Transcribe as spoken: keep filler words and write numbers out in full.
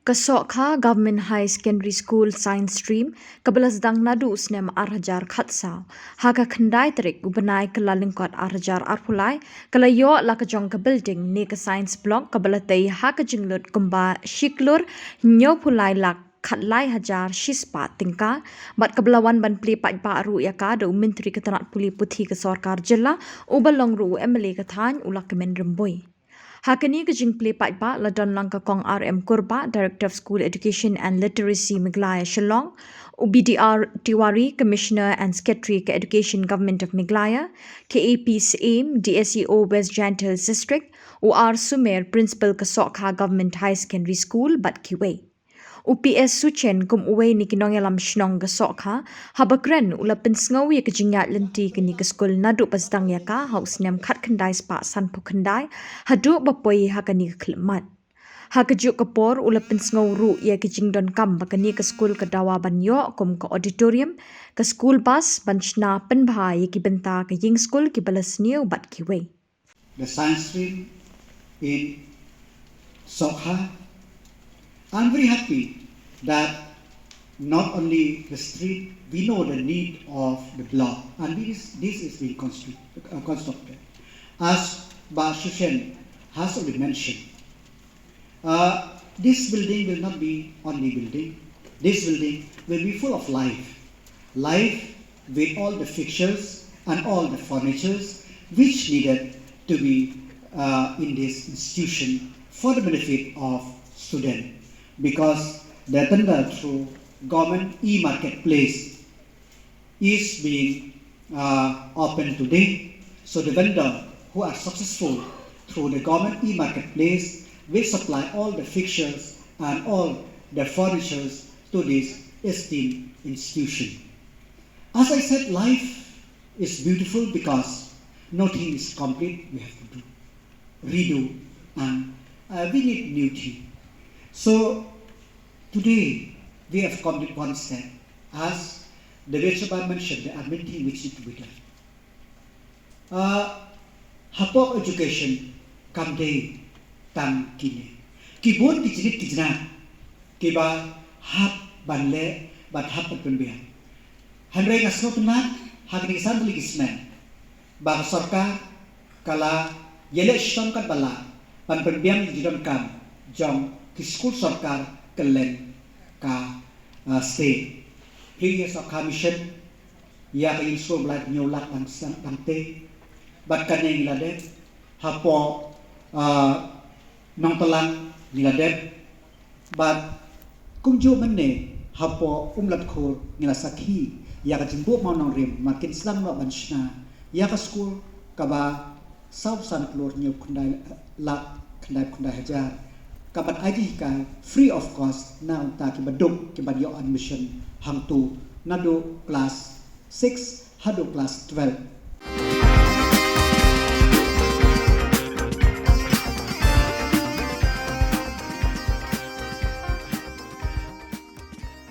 Ka Sohkha Government High Secondary School Science Stream, kaba la sdang naduh u snem ar hajar khatsaw, ha ka khyndai tarik u bnai Kyllalyngkot ar hajar arphew lai, ka la ïoh la ka jong ka building ne ka Science Block, kaba la tei ha ka jinglut kumba shi klur hynñiewphew lai lak khatlai hajar shispah tyngka, bad kaba la wan ban plie paidbah ruh ïa ka da u Myntri ka tnat pule puthi ka sorkar jylla, uba long ruh u M L A ka thaiñ, u Lahkmen Rymbui. Ha kane ka jingplie paidbah la don lang ka Kong R M Kurbah, Director of School Education and Literacy, Meghalaya Shillong, u B D R Tiwari, Commissioner and Secretary ka Education, Government of Meghalaya, K A P Syiem, D S E O West Jaintia Hills District, u R Sumer, Principal ka Sohkha Government High Secondary School, bad kiwei. U P S Suchen kum uwei na ki nongïalam shnong ka Sohkha, haba kren u la pynsngew ïa ka jingïaid lynti kane ka skul naduh ba sdang ïa ka ha u snem khatkhyndai spah sanphew khyndai, haduh ba poi ha kane ka khyllipmat. Ha kajuh ka por u la pynsngew ruh ïa ka jingdonkam ba kane ka skul ka dawa ban ïoh kum ka auditorium, ka school bus, ban shna pynbha ïa ki bynta ka ïing skul kiba la sniew bad kiwei. The science stream in Sohkha. I'm very happy that not only the street, we know the need of the block, and this, this is being constru-, uh, constructed. As Bah Suchen has already mentioned, uh, this building will not be only building. This building will be full of life. Life with all the fixtures and all the furnitures which needed to be, uh, in this institution for the benefit of student. Because the tender through government e-marketplace is being, uh, open today. So the vendor who are successful through the government e-marketplace will supply all the fixtures and all the furnitures to this esteemed institution. As I said, life is beautiful because nothing is complete. We have to do, redo, and, uh, we need new thing. So today we have come with one step. As the Vice Chairman mentioned, there are many things which need to be done. Uh, hapoh education kam dei tang kine. Ki bun ki jingit ki jinat kiba hap ban leh bad hap ban pynbiang. Hynrei nga sngewtynnat ha kine ki san tylli ki snem ba ka sorkar ka la ïaleh shitom katba lah ban pynbiang ïa ki jingdonkam jong ki skul sorkar kylleng ka, uh, state. Previous of commission ïa ka ïing skul ba lai hynñiew lak tang sdang tang tei. Bad kane ngi la dep hapoh, ah, Nongtlang ngi la dep. Bad kumjuh mynne hapoh Umlatkhur ngi la sakhi ïa ka jingbuh mawnongrim ba kin sdang noh ban shna ïa ka skul kaba saw san klur hynñiew khyndai lak khyndai khyndai hajar. Kaban ai jinghikai free of cost na bynta kiba duk kiban ïoh admission hangtu naduh class six haduh class twelve.